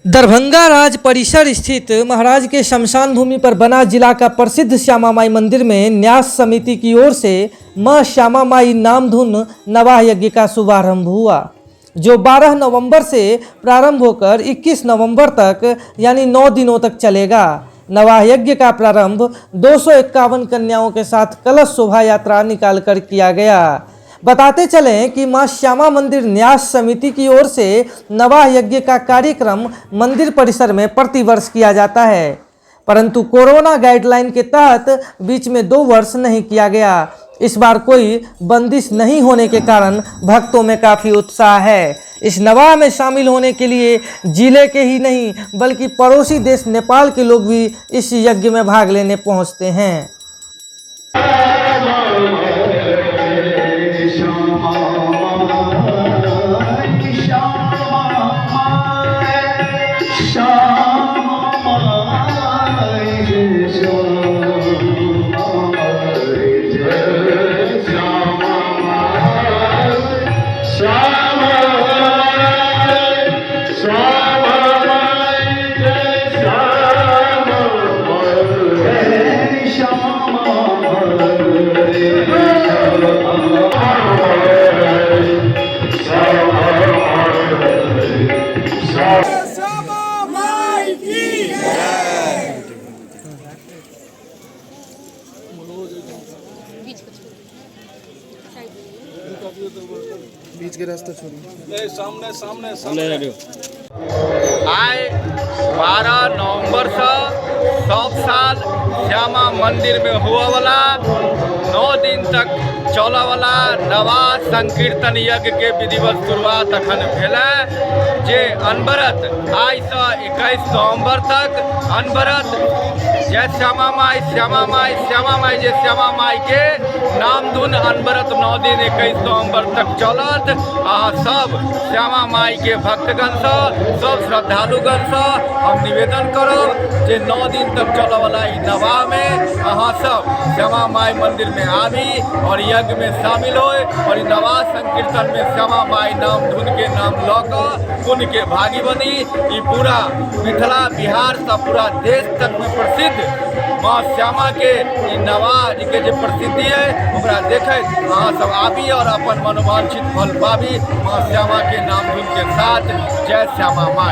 दरभंगा राज परिसर स्थित महाराज के शमशान भूमि पर बना जिला का प्रसिद्ध श्यामा माई मंदिर में न्यास समिति की ओर से मां श्यामा माई नामधुन नवाह यज्ञ का शुभारंभ हुआ, जो 12 नवंबर से प्रारंभ होकर 21 नवंबर तक यानी 9 दिनों तक चलेगा। नवाह यज्ञ का प्रारंभ 251 कन्याओं के साथ कलश शोभा यात्रा निकालकर किया गया। बताते चलें कि मां श्यामा मंदिर न्यास समिति की ओर से नवाह यज्ञ का कार्यक्रम मंदिर परिसर में प्रतिवर्ष किया जाता है, परंतु कोरोना गाइडलाइन के तहत बीच में 2 वर्ष नहीं किया गया। इस बार कोई बंदिश नहीं होने के कारण भक्तों में काफ़ी उत्साह है। इस नवाह में शामिल होने के लिए जिले के ही नहीं बल्कि पड़ोसी देश नेपाल के लोग भी इस यज्ञ में भाग लेने पहुंचते हैं। बीच के रास्ता छोड़िए। सामने सामने सामने। आइ 12 नवंबर से सब साल श्यामा मंदिर में हुआ वाला 9 दिन तक चलऽ वाला नवाह संकीर्तन यज्ञ के विधिवत शुरुआत अखन भेल है, जे अनवरत आइ से 21 नवंबर तक अनवरत जय श्यामा माई श्यामा माई श्यामा माई जय श्यामा माई के नामधुन अनवरत 9 दिन 21 नवंबर तक चलत। अहाँ सब श्यामा माई के भक्तगण से, सब श्रद्धालुगण से हम निवेदन करब जे 9 दिन तक चलऽ वाला ई नवाह में अहाँ सब श्यामा माई मंदिर में आबी और यज्ञ में शामिल होय और ई नवाह संकीर्तन में श्यामा माई नाम धुन के नाम लऽ कऽ पुण्य के भागी बनी। ई पूरा मिथिला बिहार से पूरा देश तक में प्रसिद्ध माँ श्यामा के ई नवाह के जे प्रसिद्धि है ओकरा देखैत अहाँ सब आबी और अपन मनोवांछित फल पाबी माँ श्यामा के नाम धुन के साथ। जय श्यामा माई।